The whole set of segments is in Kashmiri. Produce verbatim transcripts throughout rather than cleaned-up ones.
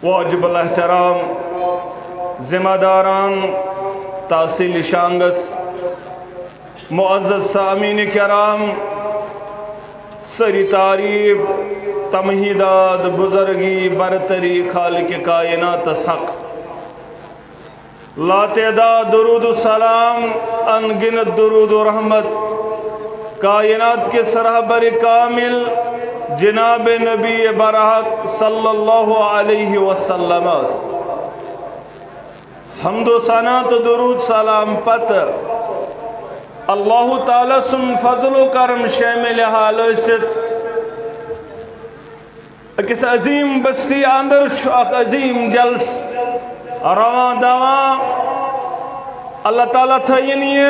واجب الاحترام ذمہ داران، تحصیل شانگس، معزز سامعین کرام، سری تعریف، تمہیدات، بزرگی، برتری، خالق کائناتس حق۔ لاتعداد درود و سلام، ان گنت درود و رحمت کائنات کس رہبر کامل جناب نبی برحق صلی اللہ علیہ وسلم۔ حمد و ثنا تو درود سلام پتہ اللہ تعالیٰ سن فضل و کرم شامل حال ٲسِتھ أکِس عظیٖم بستی اندر چھُ اکھ عظیٖم جلسہٕ رواں دواں۔ اللہ تعالیٰ تھٲیِن یہِ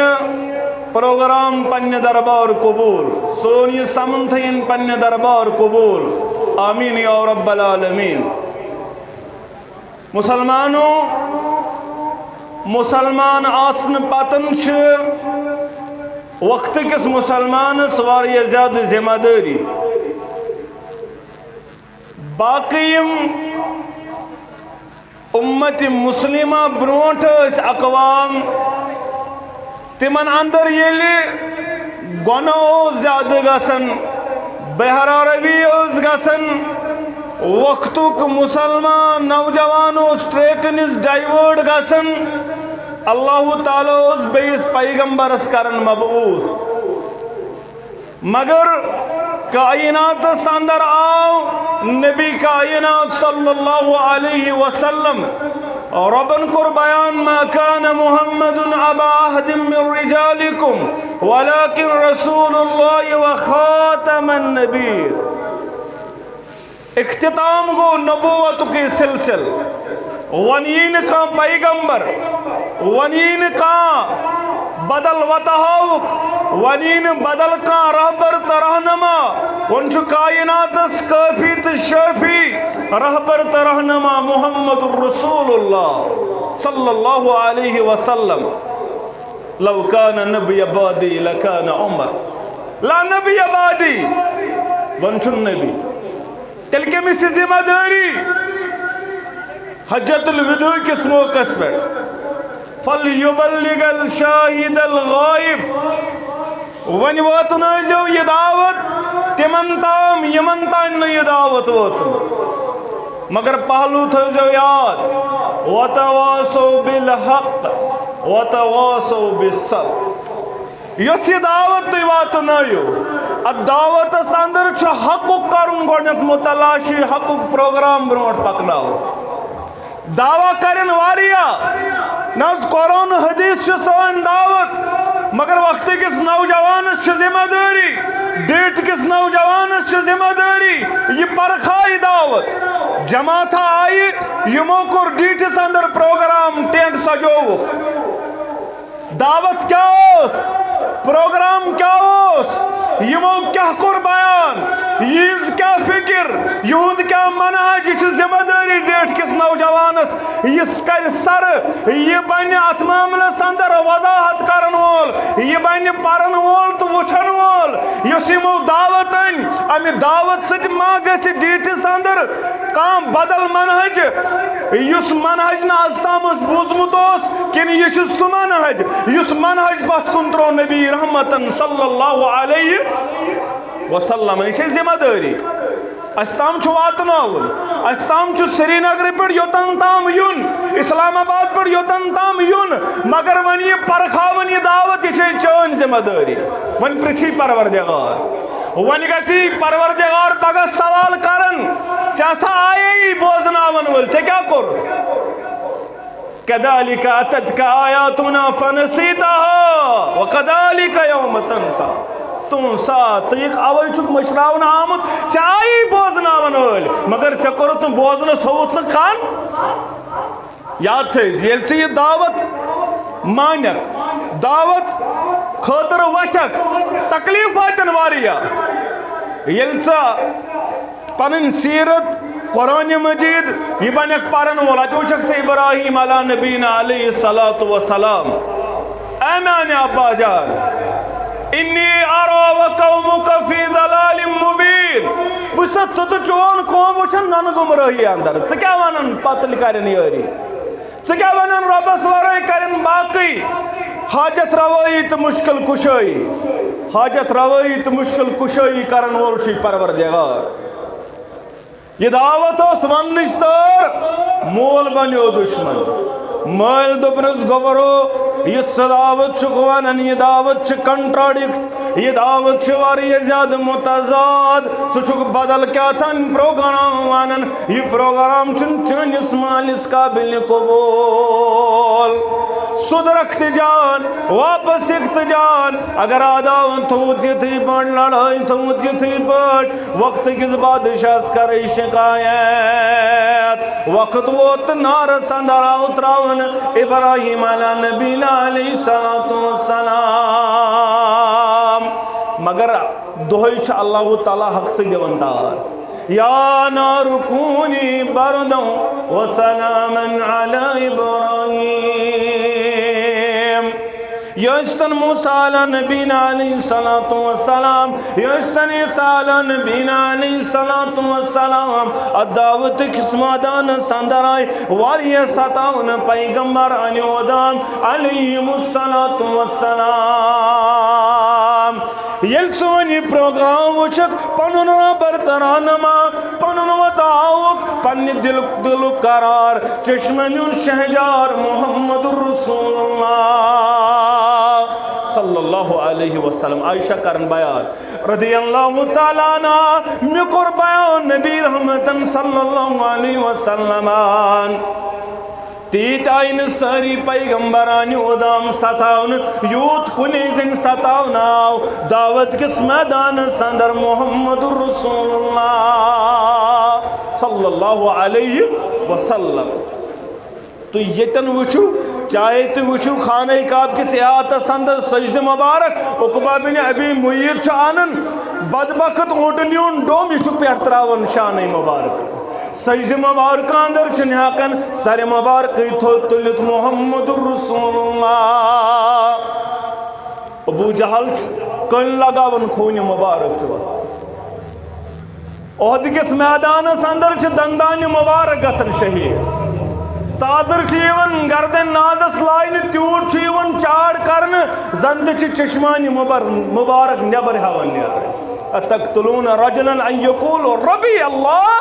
پروگرام پننہِ دربار قبول، سون یہِ سمن تھٲیِن پننہِ دربار قبول۔ آمین یا رب العالمین۔ مسلمانو، مسلمان آسنہٕ پتن چھِ وقتہٕ کِس مسلمانس واریاہ زیادٕ ذمہ دٲری۔ باقی یِم امت مسلمہ برونٹھ ٲسۍ اقوام، تِمن اندر ییٚلہِ گۄناہ اوس زیادٕ گژھان، بہرا روی ٲس گژھان، وقتُک مسلمان نوجوان اوس ٹریک نِش ڈائیورٹ گژھان، اللہ تعالیٰ اوس بیٚیِس پیغمبرس کران مبعوث۔ مگر کائناتس اندر آو نبی کائنات صلی اللہ علیہ وسلم۔ ربن کوٚر بیان، "ما كان محمد أبا أحد من رجالكم ولكن رسول الله وخاتم النبيين۔" اختتام گوٚو نبوتُک یہِ سلسلہٕ۔ وۄنۍ یی نہٕ کانٛہہ پیغمبر، وۄنۍ یی نہٕ کانٛہہ بدل وتہٕ ہاوُک، وۄنۍ یی نہٕ بدل کانٛہہ رہبر تہٕ رہنما۔ وۄنۍ چھُ کائناتس کٲفی تہٕ شٲفی رہبر تہٕ رہنما محمد رسول اللہ صلی اللہ علیہ وسلم۔ لو كان نبي بعدي لكان عمر۔ لا نبي بعدي۔ وۄنۍ چھُنہٕ نبی۔ تیٚلہِ کٔمِس چھِ ذمہ دٲری؟ حجۃ الوداع کِس موقعس پٮ۪ٹھ، "فلیبلغ الشاہد الغائب"، وۄنۍ واتنٲیزیو یہِ دعوت تِمن تام یِمن تام نہٕ یہِ دعوت وٲژمٕژ۔ مگر پہلو تھٲیزیو یاد، "وتواصوا بالحق وتواصوا بالصبر"۔ یۄس یہِ دعوت تُہۍ واتنٲیِو، اتھ دعوتس اندر چھُ حقُک کرُن گۄڈنیتھ متلاشی، حقُک پروگرام برونٹھ پکناوُن۔ دعویٰ کرن واریاہ، نہ حظ قرآن حدیث چھُ سٲنۍ دعوت، مگر وقتہٕ کِس نوجوانس چھِ ذمہ دٲری، ڈیٹ کِس نوجوانس چھِ ذمہ دٲری، یہِ پرکھایہِ دعوت۔ جماعتہ آیہِ، یِمو کوٚر ڈیٹس اندر پروگرام، ٹینٹ سجووُکھ۔ دعوت کیا اوس؟ پروگرام کیا اوس؟ یمو کیا کوٚر بیان؟ یہنز کیا فکر؟ یہند کیا منہج؟ یہ چھ ذمہ داری ڈیٹ کس نوجوانس، یس کر سر، یہ بنہ اتھ معاملس اندر وضاحت کرن وول، یہ بنہ پرن وول تو وچھن وول۔ یس یمو دعوت ان، امہ دعوت سۭتۍ ما گژھِ ڈیٹس اندر کانٛہہ بدل منہج، یُس منہج نہٕ از تام اوس بوٗزمُت اوس، کِنہٕ یہِ چھُ سُہ منہج، یُس منہج پتھ کُن ترٛوو نبی رحمتن صلی اللہ علیہ وسلم؟ یہِ چھےٚ ذمہ دٲری۔ اَسہِ تام چھُ واتناوُن، اَسہِ تام چھُ سرینگرٕ پٮ۪ٹھ یوٚتن تام یُن، اسلام آباد پٮ۪ٹھ یوٚتن تام یُن، مگر وۄنۍ یہِ پرکھاوٕنۍ یہِ دعوت، یہِ چھےٚ چٲنۍ ذمہ دٲری۔ وۄنۍ پرٛژھی پروردگار۔ وۄنۍ گژھِ پروردگار پگاہ سوال کرن، "ژےٚ ہسا آیے یی بوزناون وٲلۍ، ژےٚ کیٛاہ کوٚر؟" "كذلك أتتك آياتنا فنسيتها وكذلك اليوم تنسى۔" تُہُنٛد ساتھ، ژٕ یِکھ اوے چھُکھ مٔشراونہٕ آمُت، ژےٚ آیی بوزناون وٲلۍ، مگر ژےٚ کوٚرُتھ نہٕ بوزنس، تھووُتھ نہٕ کن۔ یاد تھٲیِو، ییٚلہِ ژٕ یہِ دعوت مانکھ، دعوت خٲطرٕ وۄتھکھ، تکلیف واتن واریاہ۔ ییٚلہِ ژٕ پنٕنۍ سیرت، قرآن مجید، یہِ بنکھ پرن وول، اتہِ وٕچھکھ ژٕ ابراہیم علی نبینا علیہ الصلوۃ والسلام۔ اے میانہِ ابا جان، انی ارا و قومک فی ضلال مبین۔ بہٕ چھُسا ژٕ تہٕ چون قوم وٕچھان ننہٕ گمرٲہی اندر۔ ژٕ کیٛاہ ونان پتہٕ کرن یٲری؟ ژٕ کیٛاہ ونان رۄبس ورٲے کرن باقٕے؟ حاجت روٲیی تہٕ مشکل کشٲیی، حاجت روٲیی تہٕ مشکل کشٲیی کرن وول چھُے پروردگار۔ یہِ دعوت اوس وننٕچ تٲر، مول بنیو دشمن۔ مٲلۍ دوٚپنس، گوٚبرو، یہِ ژٕ دعوت چھُکھ ونان، یہِ دعوت چھِ کنٹراڈکٹ، یہِ دعوت چھِ واریاہ زیادٕ متضاد۔ ژٕ چھُکھ بدل کیٛاہ تام پروگرام ونان، یہِ پروگرام چھُنہٕ چٲنِس مٲلِس قابل قبول۔ سُدرکھ تہٕ جان، واپس یِکھ تہٕ جان، اگر عداوت تھوٚوُتھ یِتھٕے پٲٹھۍ، لڑٲے تھوٚوُتھ یِتھٕے پٲٹھۍ، وقت کِس بادشاہس کرے شکایت۔ وقت ووت تہٕ نارس اندر آو تراونہٕ ابراہیم علیٰ نبینا علیہ الصلوۃ والسلام۔ مگر دۄہے چھُ اللہ تعالیٰ حق سۭتۍ دِوان تار۔ یا نار کونی بردا و سلاما علی ابراہیم۔ یہِ ٲسۍتن موسیٰ علیٰ نبینا علیہ الصلوۃ والسلام، یہِ ٲسۍتن عیسیٰ علیٰ نبینا علیہ الصلوۃ والسلام، اتھ دعوت کِس مٲدانس اندر آیہِ واریاہ ستاونہٕ پیغمبر انہِ اودام علیہم الصلوۃ والسلام۔ ییٚلہِ سون یہِ پروگرام وٕچھکھ، پنُن رہبر تہٕ رہنما، پنُن وۄتاوُک، پننہِ دِل، دِلُک قرار، چشمن ہُنٛد شہجار محمد رسول اللہ صلی اللہ علیہ وسلم۔ عائشہ کرن بیان رضی اللہ تعالیٰ عنہا، مےٚ کوٚر بیان نبی رحمتن صلی اللہ علیہ وسلم۔ تیٖتۍ آیہِ نہٕ سٲری پیغمبرانہِ اودام ستاونہٕ، یوٗت کُنے زٔنۍ ستاونہٕ آو دعوت کِس مٲدانس اندر محمد رسول اللہ صلی اللہ علیہ وسلم۔ تُہۍ ییٚتٮ۪ن وٕچھِو، چاہے تُہۍ وٕچھِو خانہ کعبہ کِس احاطس اندر سجدٕ مبارک، عقبہ بن ابی معیط چھُ انان بدبخت اوٗنٹن ہُنٛد ڈوٚم، یہِ چھُ پٮ۪ٹھ تراوان شانہ مبارک۔ سجدٕ مبارکہٕ اندر چھُنہٕ ہٮ۪کان سرِ مبارکٕے تھوٚد تُلِتھ محمد رسول اللہ۔ ابو جہل چھُ کٔنۍ لگاوان، خوٗنہِ مبارک چھُ وسان۔ احد کِس میدانس اندر چھِ دندانہِ مبارک گژھان شہیٖد۔ ژادر چھِ یِوان گردن نازس لاینہٕ، تیوٗت چھُ یِوان چاڑ کرنہٕ، زن تہِ چھِ چشمانہِ مبر-، مبارک نٮ۪بر ہٮ۪وان نیرٕنۍ۔ اتقتلون رجلا ان یقول ربی اللہ۔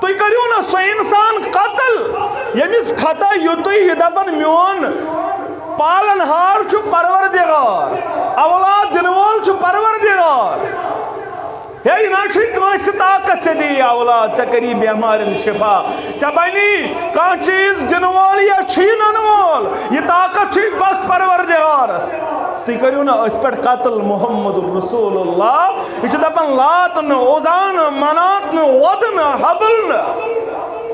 تُہۍ کٔرِو نہ سُہ انسان قتل، ییٚمِس خطا یُتُے یہِ دپن میون پالن ہار چھُ پروردگار، اولاد دِنہٕ وول چھُ پروردگار۔ ہے، یہِ نہ چھُے کٲنٛسہِ طاقت، ژےٚ دِیی اولاد، ژےٚ کری بیمارٮ۪ن شفا، ژےٚ بنی کانٛہہ چیٖز دِنہٕ وول یا چھُے ننہٕ وول، یہِ طاقت چھُے بس پروردگارس۔ تُہۍ کٔرِو نہٕ أتھۍ پٮ۪ٹھ قتل محمد رسول اللہ۔ یہِ چھُ دپان لات نہٕ، عزا نہٕ، منات نہٕ، ود نہٕ، حبل نہٕ،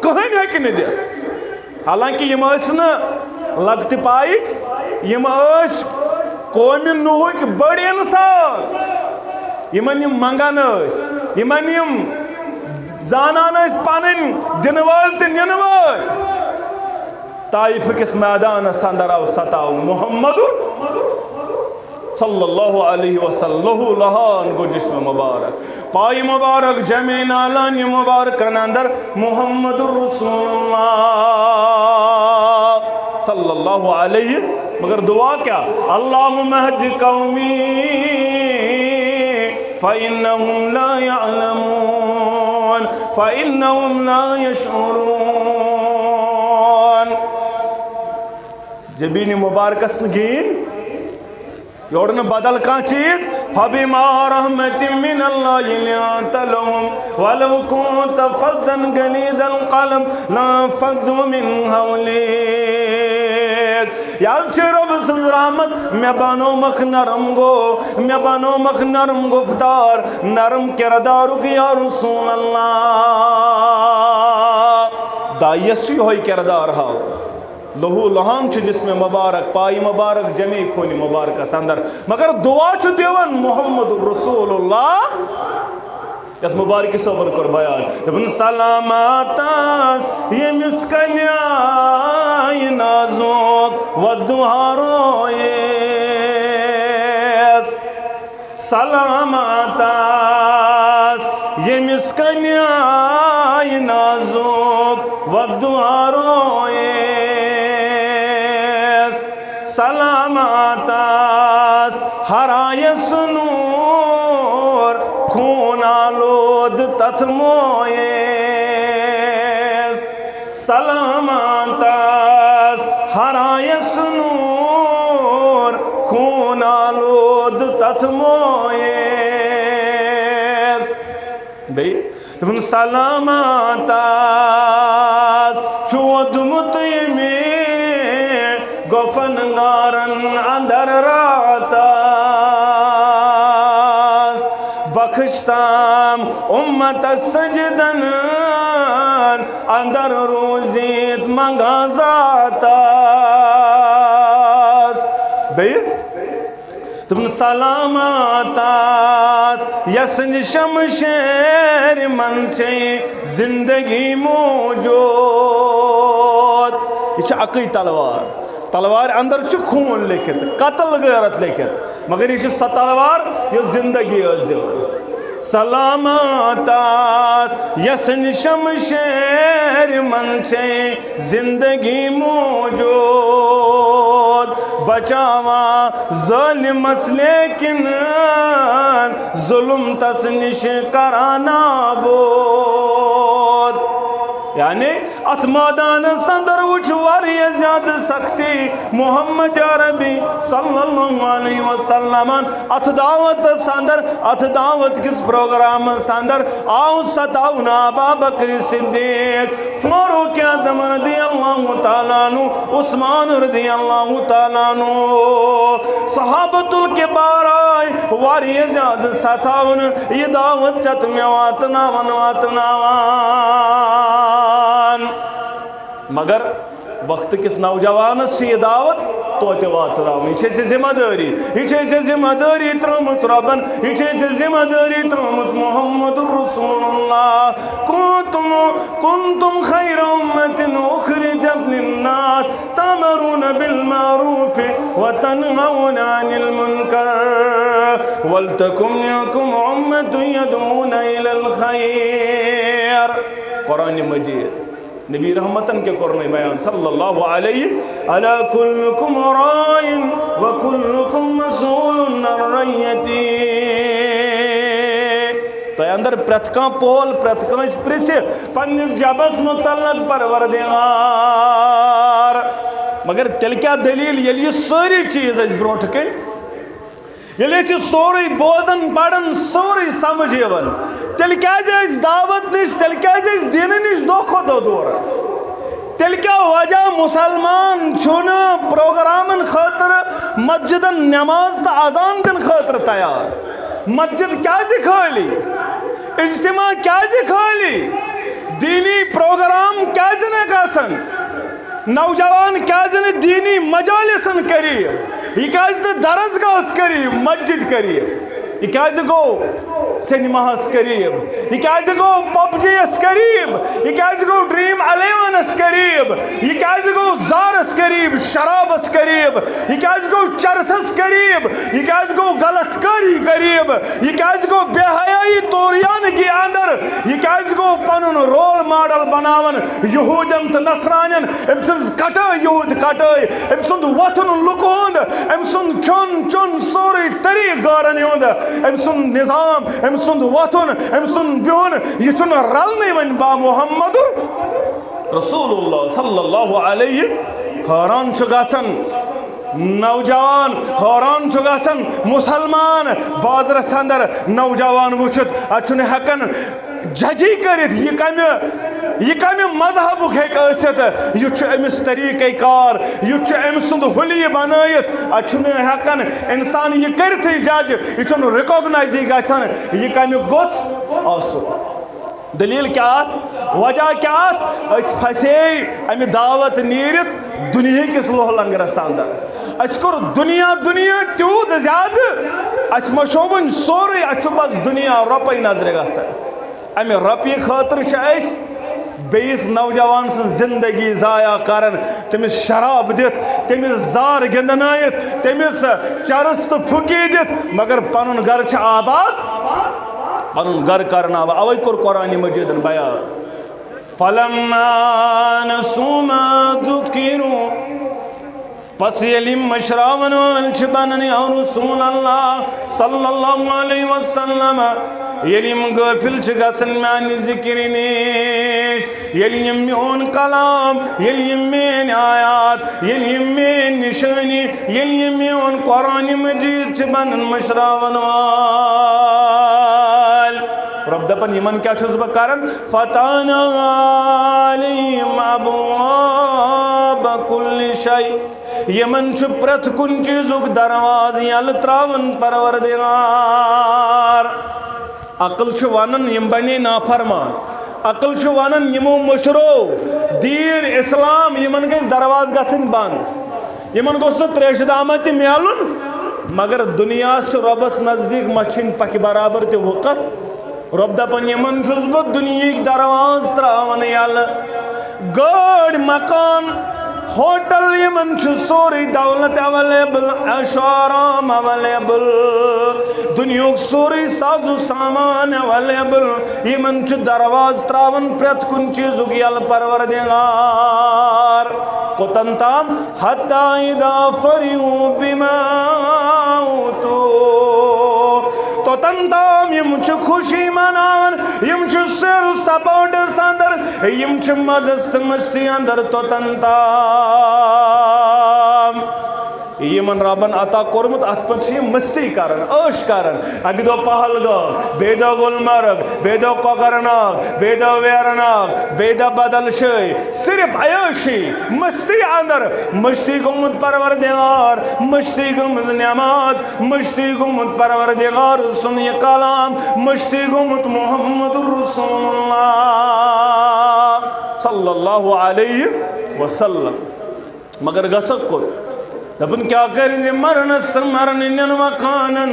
کٕہٕنۍ ہیٚکہِ نہٕ دِتھ۔ حالانکہ یِم ٲسۍ نہٕ لۄکٹہِ پایِکۍ، یِم ٲسۍ قومہِ نوحٕکۍ بٔڑۍ انسان۔ یِمن یِم منگان ٲسۍ، یِمن یِم زانان ٲسۍ پنٕنۍ دِنہٕ وٲلۍ تہٕ نِنہٕ وٲلۍ۔ طائف کِس میدانس اندر آو ستاونہٕ محمد صلی اللہ علیہ وسلم، لہو لہان گوٚو جسم مبارک، پایہِ مبارک جمع نالانہِ مبارکن اندر محمد رسول اللہ صلی اللہ علیہ، مگر دعا کیا؟ اللہم اہد قومی فإنهم لا يعلمون، فإنهم لا يشعرون۔ جبین مبارکس نہٕ گین یورٕ نہٕ بدل کانٛہہ چیٖز۔ فبما رحمة من الله لنت لهم ولو كنت فظا غليظ القلب لانفضوا من حولك۔ یہِ حظ چھِ رۄب سٕنٛز رحمت، مےٚ بنومکھ نرم گو، مےٚ بنومکھ نرم گفتار، نرم کردارُک یا رسول اللہ۔ دایس چھُ یِہوٚے کردار ہاوُن۔ لہو لہان چھُ جسم مبارک، پایہِ مبارک، جمع خوٗنہِ مبارکس اندر، مگر دعا چھُ دِوان محمد رسول اللہ۔ یتھ مبارکی صٲبن کوٚر بیان، دوٚپُن، سلامت آس ییٚمِس کَنہِ آیہِ نازُک وَدُہا رویس۔ سلامت آس ییٚمِس کنہِ آیہِ نازُک وقت دُعا رویس۔ سلامت آس ہر آیس نور خوٗن آلود تتھ مویس۔ سلامت آس ہر آیس نور خوٗن آلود تتھ مویس۔ بیٚیہِ دوٚپُن، سلامت آس چھُ ووٚدمُت ییٚمہِ گۄپھن غارن اندر راتس۔ بخش تام امتس سجدن اندر روٗزِتھ منگان ذاتس۔ بیٚیہِ دوٚپُن، سلامت آس یسٕنٛدِ شمشیر منٛز چھے زندگی موجود۔ یہِ چھِ اکٕے تلوار۔ تلوارِ اندر چھُ خوٗن لیکھِتھ، قتل غٲرت لیکھِتھ، مگر یہِ چھِ سۄ تلوار یۄس زندگی ٲس دِوان۔ سلامت آس یسٕنٛدِ شمشیر منٛز چھے زندگی موجود، بچاوان ظٲلمس لیکن ظلم تس نِش کران نابود۔ یعنی اتھ مٲدانس اندر وٕچھ واریاہ زیادٕ سختی۔ محمد عربی صلی اللہ علیہ وسلمن اتھ دعوتس اندر، اتھ دعوت کِس پروگرامس اندر آو ستاونہٕ ابا بکر صدیق، فاروق اعظم رضی اللہ تعالیٰ عنہ، عثمان رضی اللہ تعالیٰ عنہ، صحابۃ الکبار آے واریاہ زیادٕ ستاونہٕ، یہِ دعوت ژےٚ تہٕ مےٚ واتناوان واتناوان۔ مگر وقت کِس نوجوانس چھِ یہِ دعوت توتہِ واتناوٕنۍ۔ یہِ چھِ اَسہِ ذمہ دٲری، یہِ چھِ اَسہِ ذمہ دٲری ترٲومٕژ رۄبن، یہِ چھِ اَسہِ ذمہ دٲری ترٲومٕژ محمد رسول اللہ۔ کنتم، کنتم خیر امة اخرجت للناس تأمرون بالمعروف وتنهون عن المنکر ولتکن منکم امة یدعون الی الخیر۔ قرآن مجید۔ نبی رحمتن کیا کرنے بیان صلی اللہ علیہ، الا کلکم راع وکلکم مسئول عن رعیتہ۔ تۄہہِ اندر پرٛٮ۪تھ کانٛہہ پول، پرٛٮ۪تھ کٲنٛسہِ پرٛژھِ پننِس جبس متعلق پروردگار۔ مگر تیٚلہِ کیٛاہ دٔلیٖل، ییٚلہِ یہِ سٲری چیٖز اَسہِ برونٛٹھ کَنۍ، ییٚلہِ أسۍ یہِ سورُے بوزان، پران، سورُے سمجھ یِوان، تیٚلہِ کیٛازِ أسۍ دعوت نِش، تیٚلہِ کیٛازِ أسۍ دیٖنہٕ نِش دۄہ کھۄتہٕ دۄہ دوٗر؟ تیٚلہِ کیٛاہ وجہ مُسلمان چھُنہٕ پروگرامن خٲطرٕ، مسجدن نماز تہٕ اذان دِنہٕ خٲطرٕ تیار؟ مسجد کیٛازِ خٲلی؟ اجتماع کیٛازِ خٲلی؟ دیٖنی پروگرام کیٛازِ نہٕ گژھان؟ نوجوان کیٛازِ نہٕ دیٖنی مجالسن قریب؟ یہِ کیٛازِ نہٕ درسگاہس قریب، مسجد قریب؟ یہِ کیٛازِ گوٚو سینماہس قریب؟ یہِ کیٛازِ گوٚو پب جی یس قریب؟ یہِ کیٛازِ گوٚو ڈریم الیونس قریب؟ یہِ کیٛازِ گوٚو زارس قریب، شرابس قریب؟ یہِ کیٛازِ گوٚو چرسس قریب؟ یہِ کیٛازِ گوٚو غلط کٲری قریب؟ یہِ کیٛازِ گوٚو بے حیائی طغیانگی اندر؟ یہِ کیٛازِ گوٚو پنُن رول ماڈل بناوان یہودین تہٕ نصرانین؟ أمۍ سٕنٛز کٹٲے، یہود کٹٲے، أمۍ سُنٛد وۄتھُن لُکہٕ ہُنٛد، أمۍ سُنٛد کھیوٚن چیوٚن، سورُے طریٖقہٕ غٲرن ہُنٛد، أمۍ سُنٛد نظام، أمۍ سُنٛد وۄتھُن، أمۍ سُنٛد بِہُن، یہِ چھُنہٕ رلنٕے وۄنۍ با محمد رسول اللہ صلی اللہ علیہ۔ حٲران چھُ گژھان نوجوان، حٲران چھُ گژھان مُسلمان، بازرس اندر نوجوان وٕچھِتھ، اتہِ چھُنہٕ ہٮ۪کان ججی کٔرِتھ، یہِ کمہِ، یہِ کمہِ مذہبُک ہیٚکہِ ٲسِتھ، یُتھ چھُ أمِس طریٖقے کار، یُتھ چھُ أمۍ سُنٛد حُلیہِ بنٲیِتھ۔ اتہِ چھُنہٕ ہٮ۪کان انسان یہِ کٔرِتھٕے جج، یہِ چھُنہٕ ریکاگنایزٕے گژھان، یہِ کمہِ گوٚژھ آسُن۔ دلیل کیٛاہ اتھ؟ وجہ کیٛاہ اتھ؟ أسۍ پھسے امہِ دعوت نیٖرِتھ دُنیہکِس لوہ لنگرس اندر۔ اسہِ کوٚر دُنیا، دُنیا تیوٗت زیادٕ، اسہِ مشو وۄنۍ سورُے، اسہِ چھُ بس دُنیا رۄپے نظرِ گژھان۔ امہِ رۄپیہِ خٲطرٕ چھِ أسۍ بیٚیِس نوجوان سٕنٛز زندگی ضایع کران، تٔمِس شراب دِتھ، تٔمِس زار گِنٛدنٲیِتھ، تٔمِس چرس تہٕ پھُکی دِتھ، مگر پنُن گرٕ چھُ آباد، پنُن گرٕ کرناوان۔ اوے کوٚر قرآن مجیدن بیان، فلما نسوا ما ذکروا، پس ییٚلہِ یِم مٔشراون وٲلۍ چھِ بنان، یا رسول اللہ صلی اللہ علیہ وسلم، ییٚلہِ یِم غٲفِل چھِ گژھان میانہِ ذِکرِ نِش، ییٚلہِ یِم میون کلام، ییٚلہِ یِم میٲنۍ آیات، ییٚلہِ یِم میٲنۍ نِشٲنی، ییٚلہِ یِم میون قرآن مجید چھِ بنان مٔشراون وٲلۍ۔ رۄب دپان، یِمن کیٛاہ چھُس بہٕ کران؟ فتحنا علیہم ابواب کل شیء۔ یِمن چھُ پرٛٮ۪تھ کُنہِ چیٖزُک دروازٕ یَلہٕ ترٛاوان پروردگار۔ عقل چھُ وَنان یِم بنے نافرمان، عقل چھُ وَنان یِمو مٔشرو دیٖن اِسلام، یِمن گژھِ دروازٕ گژھٕنۍ بنٛد، یِمن گوٚژھ نہٕ تریشہِ دامہ تہِ میلُن۔ مگر دُنیاہس چھُ رۄبس نزدیٖک مَچھِنۍ پکھِ برابر تہِ وُقت۔ رۄب دپان، یِمن چھُس بہٕ دُنیہٕکۍ دروازٕ ترٛاوان یَلہٕ۔ گٲڑۍ، مکان، ہوٹل، یِمن چھُ سورُے دولت اویلیبل، عیش و آرام اویلیبل، دُنیہُک سورُے ساز و سامان اویلیبل۔ یِمن چھُ دروازٕ ترٛاوان پرٛٮ۪تھ کُنہِ چیٖزُک یَلہٕ پروردگار۔ کوٚتن تام؟ حتی اذا فرحوا بما اوتوا۔ توٚتن تام یِم چھِ خوشی مناوان، یِم چھِ سیر و سپاٹس اندر، یِم چھِ مزس تہٕ مستی اندر توٚتن تام۔ یِمن رۄبن عطا کوٚرمُت، اتھ پٮ۪ٹھ چھِ یِم مستی کران، عٲش کران۔ اکہِ دۄہ پہلگام، بیٚیہِ دۄہ گلمرگ، بیٚیہِ دۄہ کۄکرناگ، بیٚیہِ دۄہ ویرناگ، بیٚیہِ دۄہ بدل جایہِ۔ صرف عیٲشی، مستی اندر، مستی گوٚمُت پروردگار، مستی گٔمٕژ نماز، مستی گوٚمُت پروردگار سُنٛد یہِ کلام، مستی گوٚمُت محمد رسول اللہ صلی اللہ علیہ وسلم۔ مگر گژھکھ کوٚت؟ دپان، کیٛاہ کرِ زِ مرنس تہٕ مرنہٕ نٮ۪ن مکانن؟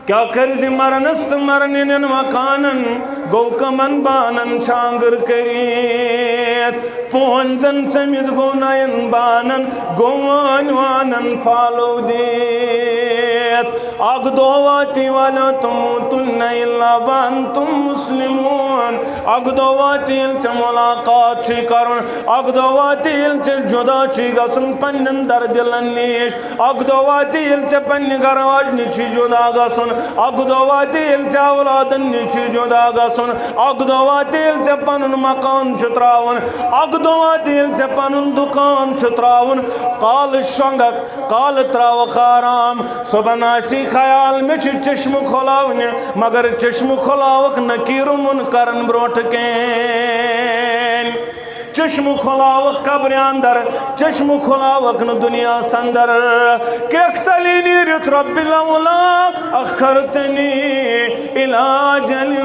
کیٛاہ کرِ زِ مرنس تہٕ مرنہٕ نٮ۪ن مکانن؟ گوٚو کمن بانن چھانگر کٔرِتھ؟ پونٛزن ژٔمِتھ گوٚو نین بانن، گوٚو وٲنۍ وانن پھالو دِتھ۔ اکھ دۄہ واتی ولا تموتن الا وانتم مسلمون۔ اکھ دۄہ واتی ییٚلہِ ژےٚ ملاقات چھُے کرُن، اکھ دۄہ واتی ییٚلہِ ژےٚ جدا چھُے گژھُن پننٮ۪ن دردِلن نِش، اکھ دۄہ واتی ییٚلہِ ژےٚ پننہِ گرٕ واجنہِ چھُے جدا گژھُن، اکھ دۄہ واتی ییٚلہِ ژےٚ اولادن نِش چھُے جدا گژھُن، اکھ دۄہ واتی ییٚلہِ ژےٚ پنُن مکان چھُ تراوُن، اکھ دۄہ واتی ییٚلہِ ژےٚ پنُن دُکان چھُ تراوُن، کالہٕ شۄنگکھ، کالہٕ تراوکھ آرام، صبحن آسی خیال مےٚ چھُ چشمہٕ کھُلاونہِ، مگر چشمہٕ کھُلاوکھ نکیٖر منکرن برونٛٹھ کَنۍ۔ چشمہٕ کھُلاوکھ قبرِ اندر، چشمہٕ کھُلاوکھ نہٕ دُنیاہس اندر۔ کرٛٮ۪کھ ژَلہِ نیٖرِتھ، رب لولا اخرتنی الی اجل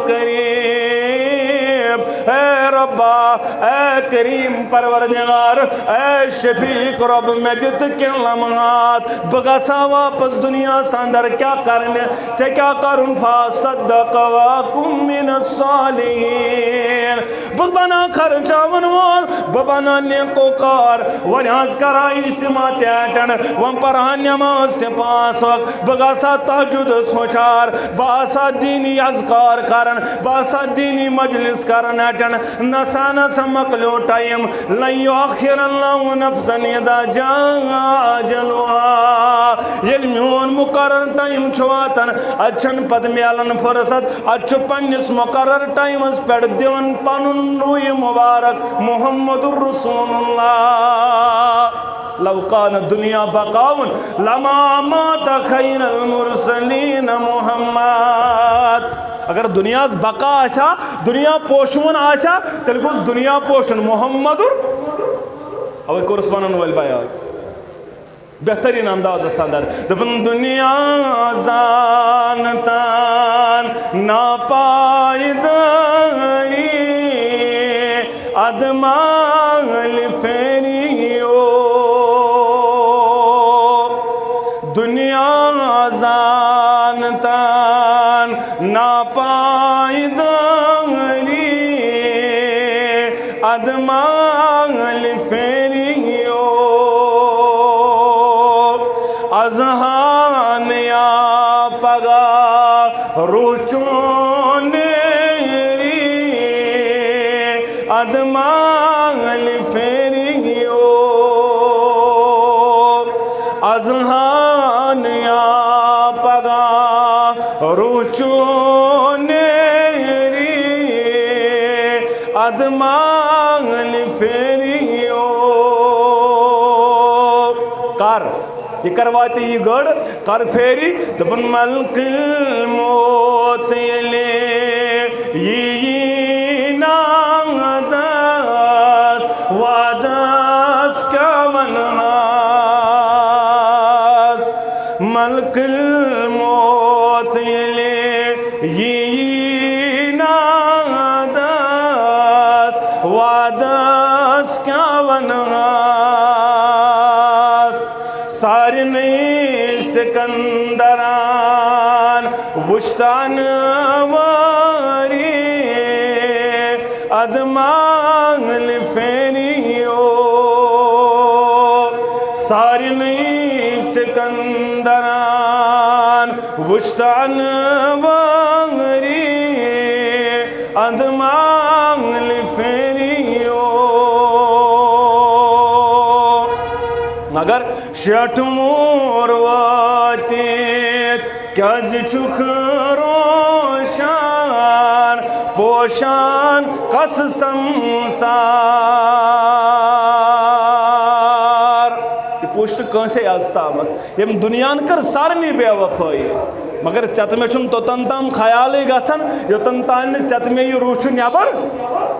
قریب۔ اے ربا، اے کریم پروردگار، اے شفیق رب، مےٚ دِ تہٕ کینٛہہ لمحات، بہٕ گژھٕ ہا واپس دُنیاہس اندر۔ کیٛاہ کرنہِ؟ ژےٚ کیٛاہ کرُن؟ فاصدق واکم من الصالحین۔ بہٕ بناو خرچاون وول، بہٕ بناو نیکوکار۔ وۄنۍ حظ کران اجتماع تہِ اٹینڈ، وۄنۍ پرہان نماز تہِ پانٛژھ وقت، بہٕ گژھٕ ہا تہجدس ہُشار، بہٕ آسہٕ ہا دینی اذکار کران، بہٕ آسہٕ ہا دینی مجلس کران اٹینڈ۔ نسا نسا مۄکلیو ٹایم، لن یؤخر اللہ نفسا اذا جاء اجلها۔ ییٚلہِ میون مقرر ٹایم چھُ واتان، اتہِ چھنہٕ پتہٕ میلان فرصت، اتہِ چھُ پننِس مقرر ٹایمس پٮ۪ٹھ دِوان پنُن روٗے مبارک محمد رسول اللہ۔ لو کان دنیا بقاؤن لما مات خیر المرسلین محمد۔ اگر دنیاہس بقا آسہِ ہا، دنیا پوشوُن آسہِ ہا، تیٚلہِ گوٚژھ دنیا پوشُن محمد۔ اوے کوٚرُس ونان وٲلۍ بیان بہترین اندازس اندر۔ دوٚپُن، دنیا زانتن ناپایدٲری، ادٕ مالہِ پھیریو۔ دنیا زانتن ناپایدٲری، ادٕ مالہِ پھیریو، اذہان یا پگاہ روح چون نیری۔ ادٕ مالہِ پھیریو، اذہان یا پگاہ روح چون نیری۔ ادٕ مالہِ پھیریو۔ کر، یہِ کر واتہِ یہِ گٔر، کر پھیری، دوٚپُن ملکٕلۍ موت ییٚلہِ یی نادس وادس کیٛاہ ونہس؟ ملکٕلۍ موت ییٚلہِ یی نادس وادس کیٛاہ ونہس؟ سارنٕے سکندرن وُچھتن وٲری ادٕ مالہِ پھیریو۔ سارنٕے سکندرن وُچھتن وٲری ادٕ مالہِ پھیریو۔ مگر شیٹھ وُہُر وٲتِتھ کیٛازِ چھُکھ روشان پوشان کس سمسار؟ یہِ پوچھ نہٕ کٲنٛسے از تامتھ۔ ییٚمۍ دُنیاہن کٔر سارنٕے بے وفٲیی، مگر ژےٚ تہٕ مےٚ چھُنہٕ توٚتن تام خیالٕے گژھان، یوٚتن تام نہٕ ژےٚ تہٕ مےٚ یہِ روح چھُ نٮ۪بر۔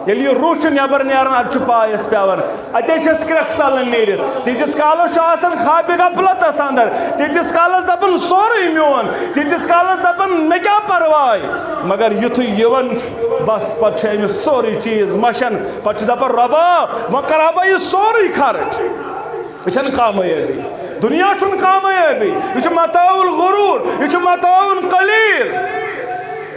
ییٚلہِ یہِ روح چھُ نٮ۪بر نیران، ادٕ چھُ پاے اَسہِ پٮ۪وان۔ اتے چھس کرٛکھ ژلان نیٖرِتھ۔ تیٖتِس کالس چھُ آسان خوابِ غفلتس اندر۔ تیٖتِس کالس دپان سورُے میون۔ تیٖتِس کالس دپان مےٚ کیٛاہ پرواے۔ مگر یُتھُے یِوان چھُ، بس پتہٕ چھُ أمِس سورُے چیٖز مشان۔ پتہٕ چھُ دپان رۄبا، وۄنۍ کرٕ ہا بہٕ یہِ سورُے خرٕچ۔ یہِ چھنہٕ کامیٲبی۔ دُنیا چھُنہٕ کامیٲبی۔ یہِ چھُ متاع الغرور۔ یہِ چھُ متاع قلیل۔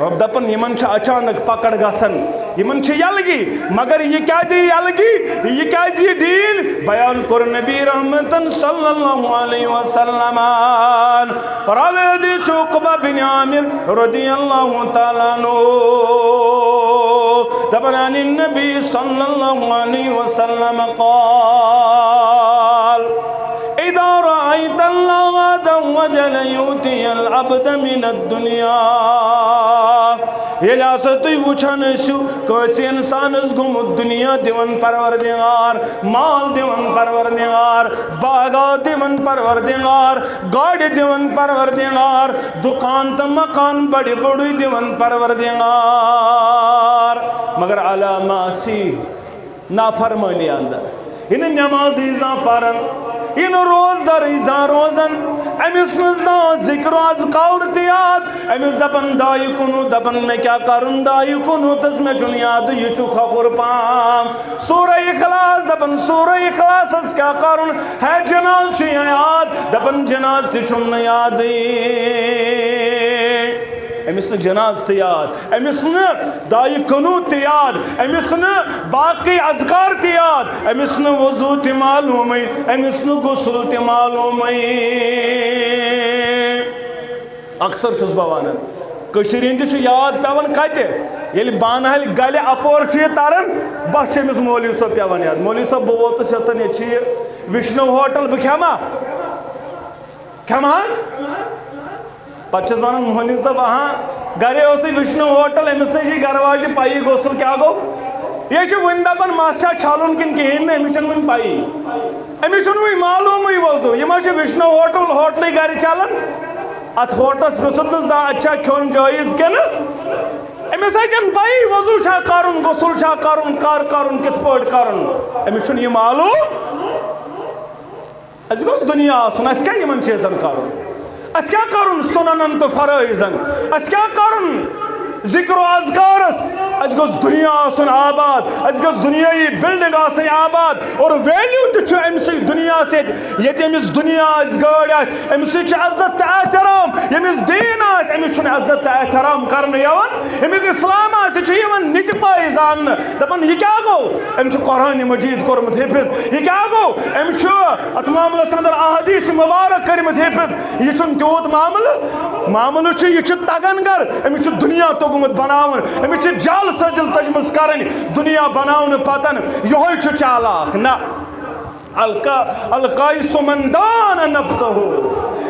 رۄب دپان، یِمن چھِ اچانک پکڑ گژھان، یِمن چھِ یلگی، مگر یہِ کیازِ یلگی، یہِ کیازِ یہِ ڈیٖل؟ بیان کوٚر نبی رحمتن صلی اللہ علیہ وسلمن۔ راوی حدیث چھُ عقبہ بن عامر رضی اللہ تعالیٰ عنہ، دپان، عن النبی صلی اللہ علیہ وسلم قال، اذا رأيت الله عز وجل يؤتي العبد من الدنيا، ییٚلہِ ہسا تُہۍ وٕچھان ٲسِو کٲنٛسہِ اِنسانَس گوٚمُت دُنیا دِوان پروردگار، مال دِوان پروردگار، باغات دِوان پروردگار، گاڑِ دِوان پروردگار، دُکان تہٕ مکان بڑِ بڑُے دِوان پروردگار، مگر علی معصیہ، نافرمٲنی اندر۔ یہِ نہٕ نمازٕے زانٛہہ پران، یہِ نہٕ روزدرٕے زانٛہہ روزان، أمِس نہٕ زانٛہہ ذکر و اذکار تہِ یاد۔ أمِس دپان دعایہِ قنوت، دپان مےٚ کیٛاہ کرُن دعایہِ قنوتس، مےٚ چھُنہٕ یادٕے، یہِ چھُ کھۄکھُر پہم۔ سورہ اخلاص، دپان سورہ اخلاصس کیٛاہ کرُن، ہے جناز چھُ یاد، دپان جناز تہِ چھُم نہٕ یادٕے۔ أمِس نہٕ جناز تہِ یاد، أمِس نہٕ دعایہِ قنوت تہِ یاد، أمِس نہٕ باقٕے اذکار تہِ یاد، أمِس نہٕ وضو تہِ معلومٕے، أمِس نہٕ غسل تہِ معلومٕے۔ اکثر چھُس بہٕ ونان، کٔشیٖرِ ہٕنٛدِ چھُ یاد پٮ۪وان کتہِ؟ ییٚلہِ بانہٕ ہلہِ گلہِ اپور چھُ یہِ تران، بس چھُ أمِس مولوی صٲب پٮ۪وان یاد۔ مولوی صٲب، بہٕ ووتُس یوٚتن، ییٚتہِ چھُ یہِ وشنو ہوٹل، بہٕ کھٮ۪مہٕ ہا؟ کھٮ۪مہٕ حظ؟ پتہٕ چھِس ونان، مولوی صٲب، اہاں، گرے اوسُے وشنو ہوٹل، أمِس نے چھِ گرٕ واجہِ پَیی غسل کیٛاہ گوٚو۔ یہِ چھُ وُنہِ دپان، مَس چھا چھلُن کِنہٕ کِہیٖنۍ نہٕ، أمِس چھُنہٕ وُنہِ پَیی۔ أمِس چھُنہٕ وُنہِ معلومٕے وضو، یہِ ما چھُ وشنو ہوٹل، ہوٹلٕے گرِ چلان؟ اتھ ہوٹلس پرٛژھُن نہٕ زانٛہہ، اتہِ چھا کھیوٚن جٲیز کِنہٕ؟ أمِس ہے چھَنہٕ پَیی وضو چھا کرُن، غسل چھا کرُن، کر کرُن، کِتھ پٲٹھۍ کرُن، أمِس چھُنہٕ یہِ معلوم۔ اَسہِ گوٚژھ دُنیا آسُن، اَسہِ کیٛاہ یِمن چیٖزن کَرُن؟ اَسہِ کیٛاہ کَرُن سُننن تہٕ فرٲیضن؟ اَسہِ کیٛاہ کَرُن ذِکر و اذکارس؟ اسہِ گوٚژھ دُنیا آسُن آباد، اسہِ گٔژھ دُنیٲیی بلڈنگ آسٕنۍ آباد، اور ویلیو تہِ چھُ أمۍ سٕے دُنیا سۭتۍ۔ ییٚتہِ أمِس دُنیا آسہِ، گٲڑۍ آسہِ، أمِس سۭتۍ چھُ عزت تہٕ احترام۔ ییٚمِس دیٖن آسہِ، أمِس چھُنہٕ عزت تہٕ احترام کرنہٕ یِوان۔ ییٚمِس اسلام آسہِ، یہِ چھُ یِوان نِچہِ پایہِ زاننہٕ۔ دَپان، یہِ کیٛاہ گوٚو؟ أمۍ چھُ قرآنِ مجیٖد کوٚرمُت حِفظ۔ یہِ کیٛاہ گوٚو؟ أمۍ چھُ اَتھ معاملَس اندر احادیث مبارک کٔرمٕتۍ حِفظ۔ یہِ چھُنہٕ تیوٗت معاملہٕ۔ معاملہٕ چھُ، یہِ چھُ تگن گر، أمِس چھُ دُنیا توٚگمُت بناوُن، أمِس چھِ جال سٲزِل تٔجمٕژ کرٕنۍ دُنیا بناونہٕ پتن۔ یِہوٚے چھُ چالاک۔ نہ، القا-، القیس من دان نفسہ۔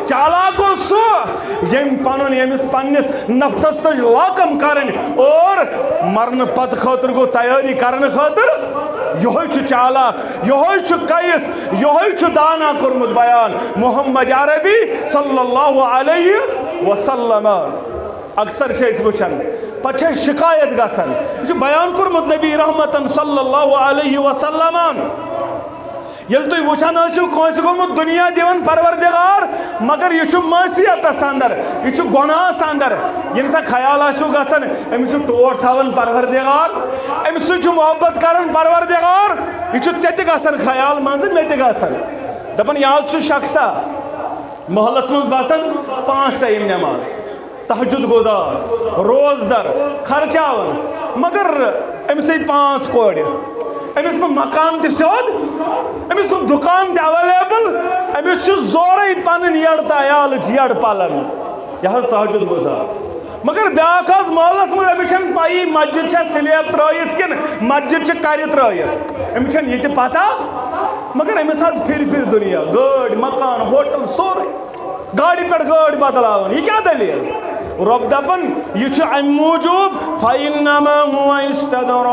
چالاک گوٚو سُہ، ییٚمۍ پنُن، ییٚمِس پننِس نفسس تٔج لاکم کرٕنۍ اور مرنہٕ پتہٕ خٲطرٕ گوٚو تیٲری کرنہٕ خٲطرٕ۔ یِہوٚے چھُ چالاک، یِہوٚے چھُ قیس، یِہوٚے چھُ دانا کوٚرمُت بیان محمد عربی صلی اللہ علیہ وسلم۔ اکثر چھِ أسۍ وٕچھان، پتہٕ چھِ اَسہِ شکایت گژھان، یہِ چھُ بیان کوٚرمُت نبی رحمتن صلی اللہ علیہ وسلمن۔ ییٚلہِ تُہۍ وٕچھان ٲسِو کٲنٛسہِ گوٚمُت دُنیا دِوان پروردگار، مگر یہِ چھُ معصیتس اندر، یہِ چھُ گۄناہس اندر، ییٚمہِ ساتہٕ خیال آسِو گژھان، أمِس چھُ ٹوٹھ تھاوان پروردگار، أمِس سۭتۍ چھُ محبت کران پروردگار، یہِ چھُ ژےٚ تہِ گژھان خیال، منٛزٕ مےٚ تہِ گژھان۔ دپان، یہِ حظ چھُ شخصا محلس منٛز بسان، پانٛژھ ٹایم نماز، تہجد گزار، روزدر، خرچاوان، مگر أمِس ہے پانٛژھ کورِ، أمِس نہٕ مکان تہِ سیوٚد، أمِس چھُ دُکان تہِ اویلیبل، أمِس چھُ زورے پنٕنۍ یٔڈ تہٕ عیالٕچ یٔڈ پلان۔ یہِ حظ تہجد گزار۔ مگر بیٛاکھ حظ محلس منٛز، أمِس چھَنہٕ پَیی مسجد چھا سلیب ترٲیِتھ کِنہٕ مسجد چھِ کَرِ ترٲیِتھ۔ أمِس چھَنہٕ یہِ تہِ پتہ۔ مگر أمِس حظ پھِرِ پھِرِ دُنیا، گٲڑۍ، مکان، ہوٹل، سورُے۔ گاڑِ پٮ۪ٹھ گٲڑۍ بدلاوان، یہِ کیٛاہ دٔلیٖل؟ رۄب دَپان، یہِ چھُ اَمہِ موٗجوٗب، فَإِنَّمَا هُوَ اسْتَدْرَجٌ۔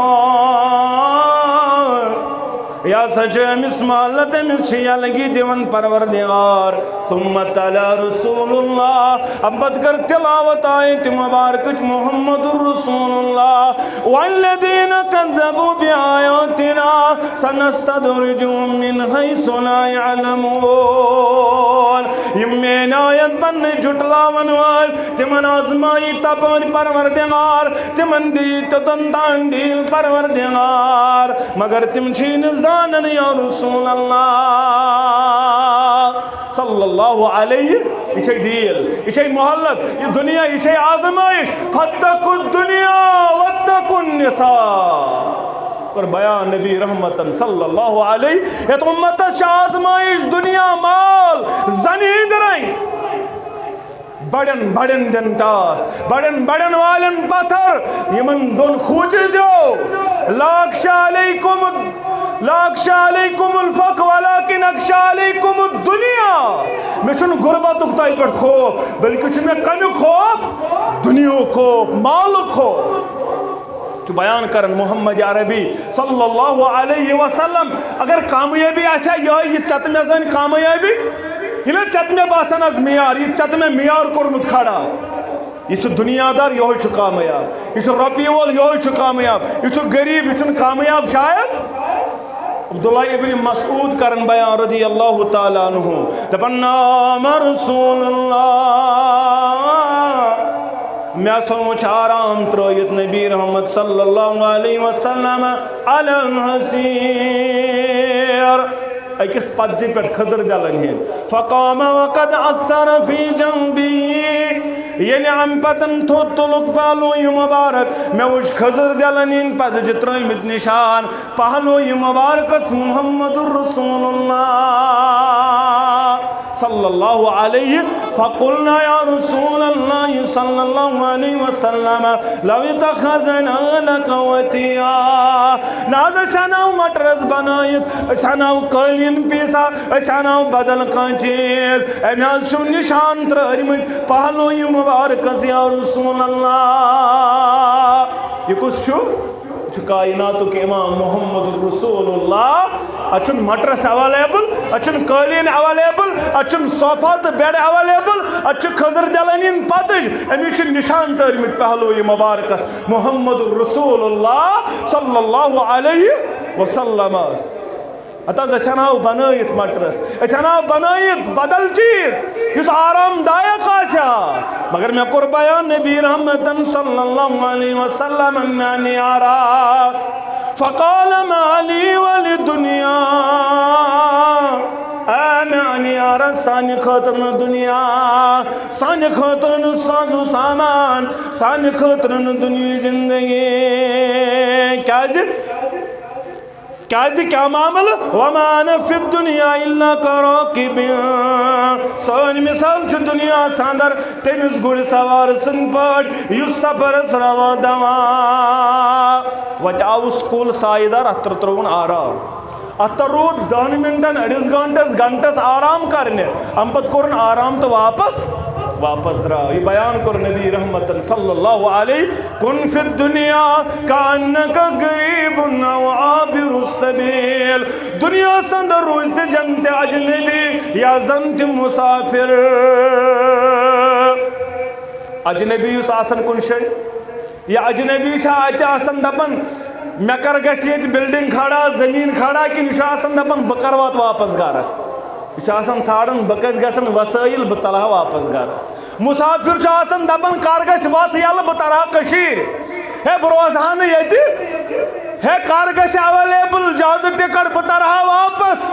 یہِ ہسا چھُ أمِس مہلت، أمِس چھِ یلگی دِوان پروردگار۔ ثم تلا رسول اللہ، اَمہِ پتہٕ کٔر تلاوت آیت مبارکٕچ محمد رسول اللہ۔ والذین کذبوا بآیاتنا سنستدرجهم من حیث لا یعلمون۔ یِم میٲنۍ آیت بننٕچ جھُٹلاون وٲلۍ، تِمن آزمایی تپٲرۍ پروردگار، تِمن دِیہِ توٚتن تام ڈیٖل پروردگار، مگر تِم چھِی نہٕ زانان یا رسول اللہ۔ صلی اللہ علیہ، یہِ چھے ڈیٖل، یہِ چھے مہلت، یہِ دُنیا، یہِ چھے آزمٲیش۔ فاتقوا الدنیا واتقوا النساء۔ کوٚر بیان نبی رحمتن صلی اللہ علیہ، یتھ امتس چھِ آزمٲیش دُنیا، مال، زنہِ ہٕنٛدۍ رنگۍ۔ بڑٮ۪ن بڑٮ۪ن دِن ٹاس، بڑٮ۪ن بڑٮ۪ن والٮ۪ن پتھر، یِمن دۄن کھوٗژِزیو۔ لا اخشی علیکم، لا اخشی علیکم الفقر ولکن اخشی علیکم الدنیا۔ مےٚ چھُنہٕ غربتُک تۄہہِ پٮ۪ٹھ خوف، بلکہِ چھُ مےٚ کمیُک خوف؟ دُنیاہُک خوف، مالُک خوف۔ چھُ بیان کران محمد عربی صلی اللہ علیہ وسلم، اگر کامیٲبی آسہِ ہا یِہوٚے، یہِ ژےٚ تہٕ مےٚ زَن کامیٲبی، یہِ نہ ژےٚ تہٕ مےٚ باسان آز معیار، یہِ ژےٚ تہٕ مےٚ معیار کوٚرمُت کھڑا۔ یہِ چھُ دُنیا دار، یِہوٚے چھُ کامیاب۔ یہِ چھُ رۄپیہِ وول، یِہوٚے چھُ کامیاب۔ یہِ چھُ غریٖب، یہِ چھُنہٕ کامیاب شاید۔ عبداللہ ابن مسعود کرن بیان رضی اللہ تعالیٰ عنہ، دپان، نام رسول اللہ، مےٚ ہسا وُچھ آرام ترٲیِتھ نبی رحمت صلی اللہ علیہ وسلم علی الحصیر، أکِس پتجہِ پٮ۪ٹھ کھٔزٕر دٮ۪لن ہِنٛدۍ۔ فقام وقد اثر فی جنبی، ییٚلہِ امہِ پتن تھوٚد تُلُکھ پہلوٗ یہِ مبارک، مےٚ وُچھ کھٔزٕر دٮ۪لن ہِنٛدۍ پتجہِ ترٲومٕتۍ نشان پہلوٗ یہِ مبارکس محمد رسول اللہ صلی اللہ علیہ۔ فقلنا یا رسول اللہ صلی اللہ علیہ وسلم، لو اتخذنا لك وطیا۔ نہ حظ، أسۍ اَنہو مٹرس بنٲیِتھ، أسۍ اَنہو قٲلیٖن پیٖسا، أسۍ اَنہو بدل کانٛہہ چیٖز۔ أمۍ حظ چھُ نِشان ترٛٲرمٕتۍ پہلوٗ یہِ مُبارکس یا رسول اللہ۔ یہِ کُس چھُ؟ یہِ چھُ کائناتُک امام محمد رسول اللہ۔ اتھ چھُنہٕ مٹرس اویلیبل، اتھ چھُنہٕ قٲلیٖن اویلیبل، اتھ چھُنہٕ صوفہ تہٕ بیڈ اویلیبل، اتھ چھُ کھٔزٕر دٮ۪لن ہِنٛدۍ پتٕج۔ أمِس چھِ نِشان تٲرمٕتۍ پہلوٗ یہِ مبارکس محمد رسول اللہ صلی اللہ علیہ وسلم۔ ہتہٕ حظ، أسۍ اَنہاو بنٲیِتھ مٹرس، أسۍ اَنہاو بنٲیِتھ بدل چیٖز یُس آرام دایک آسہِ ہا۔ مگر مےٚ کوٚر بیان نبی رحمتن صلی اللہ علیہ وسلم میانہِ یارا، فقال ما لی ولدنیا، اے میانہِ یارا، سانہِ خٲطرٕ نہٕ دُنیا، سانہِ خٲطرٕ نہٕ ساز و سامان، سانہِ خٲطرٕ نہٕ دُنیاہٕچ زندگی۔ کیازِ؟ کیازِ کیٛاہ معاملہٕ؟ وما انا فی الدنیا الا کراکب۔ سٲنۍ مثال چھِ دُنیاہس اندر تٔمِس گُرۍ سوار سٕنٛدۍ پٲٹھۍ یُس سفرس روا دوا۔ وتہِ آوُس کُل سایہِ دار، اتھ تر ترٛووُن آرام۔ اتھ تر روٗد دہن منٹن، أڑِس گنٹس، گنٹس آرام کرنہِ۔ امہِ پتہٕ کوٚرُن آرام تہٕ واپس، واپس درٛاو۔ یہِ بیان کوٚر نبی رحمتن صلی اللہ علیہ کن فی الدنیا کانک غریب او عابر السبیل۔ دنیاہس اندر روٗزۍ تہِ زن تہِ اجنبی یا زن تہِ مسافر۔ اجنبی یُس آسان کُنہِ جایہِ، یا اجنبی چھا اتہِ آسان دپان، مےٚ کر گژھِ ییٚتہِ بلڈنگ کھڑا، زمین کھڑا، کِنہٕ یہِ چھُ آسان دپان، بہٕ کر واتہٕ واپس گرٕ؟ یہِ چھُ آسان ژھانڈان، بہٕ کتہِ گژھن وسٲیِل، بہٕ تلہٕ ہا واپس گرٕ۔ مسافر چھُ آسان دپان، کر گژھِ وتھ یلہٕ، بہٕ ترٕ ہا کٔشیٖرِ۔ ہے، بہٕ روزٕ ہا نہٕ ییٚتہِ۔ ہے، کر گژھِ اویلیبل جہازٕ ٹکٹ، بہٕ ترٕ ہا واپس۔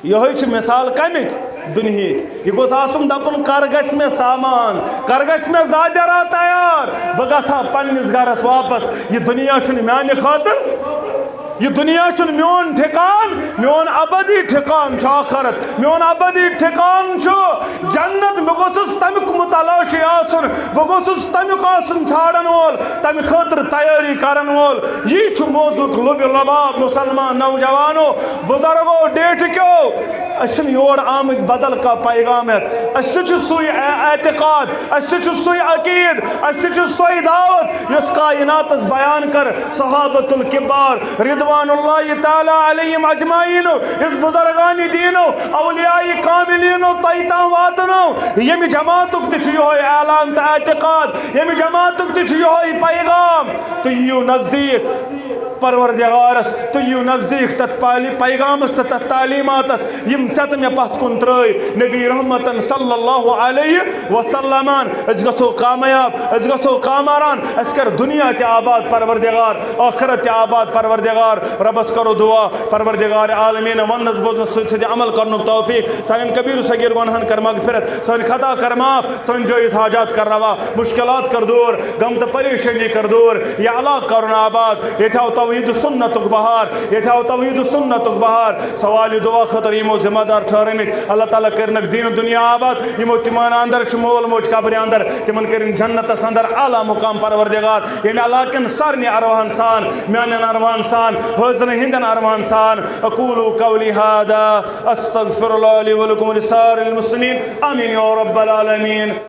یِہوٚے چھِ مثال کمِچ؟ دُنہِچ۔ یہِ گوٚژھ آسُن دپُن، کر گژھِ مےٚ سامان، کر گژھِ مےٚ زادیرا تیار، بہٕ گژھٕ ہا پننِس گرس واپس۔ یہِ دُنیا چھُنہٕ میانہِ خٲطرٕ۔ یہِ دُنیا چھُنہٕ میون ٹھکان، میون ابدی ٹھکان چھُ آخرت۔ میون ابدی ٹھکان چھُ جنت۔ بہٕ گوٚژھُس تَمیُک متلاشی آسُن، بہٕ گوٚژھُس تَمیُک آسُن ژھانڈن وول، تَمہِ خٲطرٕ تیٲری کرن وول۔ یی چھُ موضوعُک لُبہِ لباب، مسلمان نوجوانو، بزرگو، ڈیٹھکیو۔ أسۍ چھِنہٕ یور آمٕتۍ بدل کانٛہہ پیغام ہٮ۪تھ۔ أسۍ تہِ چھِ سُے اع-، اعتقاد، أسۍ تہِ چھِ سُے عقیٖد، أسۍ تہِ چھِ سۄے دعوت، یۄس کائناتس بیان کٔر صحابۃ الکبار رضوان اللہ تعالیٰ علیہم اجمعین، یُس بزرگان دین و اولیاء کاملین و تۄہہِ تام واتنٲو۔ ییٚمہِ جماعتُک تہِ چھُ یِہوٚے اعلان تہٕ اعتقاد، ییٚمہِ جماعتُک تہِ چھُ یِہوٚے پیغام۔ تُہۍ یِیِو نزدیٖک پروردگارس، تُہۍ یِیِو نزدیٖک تتھ پالہِ-، پیغامس تہٕ تتھ تعلیماتس، یِم ژےٚ تہٕ مےٚ پتھ کُن ترٲے نبی رحمتن صلی اللہ علیہ وسلمن۔ أسۍ گژھو کامیاب، أسۍ گژھو کامران، اَسہِ کر دُنیا تہِ آباد پروردگار، ٲخرت تہِ آباد پروردگار۔ ربس کرو دعا، پروردگار عالمین، وننس بوزنس سۭتۍ سۭتۍ عمل کرنُک توفیق۔ سانٮ۪ن کبیر و صغیر گۄنہن کر مغفرت، سٲنۍ خطا کر معاف، سٲنۍ جٲیز حاجات کر روا، مشکلات کر دور، غم تہٕ پریشٲنی کر دور۔ یہِ علاقہٕ کرُن آباد، ییٚتہِ آو توحید سنتُک بہار، ییٚتہِ آو توحید سنتُک بہار۔ سوال دعا خٲطرٕ یِمو ذمہ دار ٹھہرٲمٕتۍ، اللہ تعالیٰ کٔرنکھ دین دنیا آباد۔ یِمو تِمن اندر چھُ مول موج قبرِ اندر، تِمن کٔرِن جنتس اندر اعلیٰ مقام پروردگار۔ ییٚمہِ علاقہٕ کٮ۪ن سارنٕے ارواحن سان، میانٮ۪ن ارواحن سان، حٲضرن ہٕنٛدٮ۪ن ارواحن سان۔ اقول قولی هذا، استغفر الله لي ولكم ولسائر المسلمين۔ آمین یا رب العالمین۔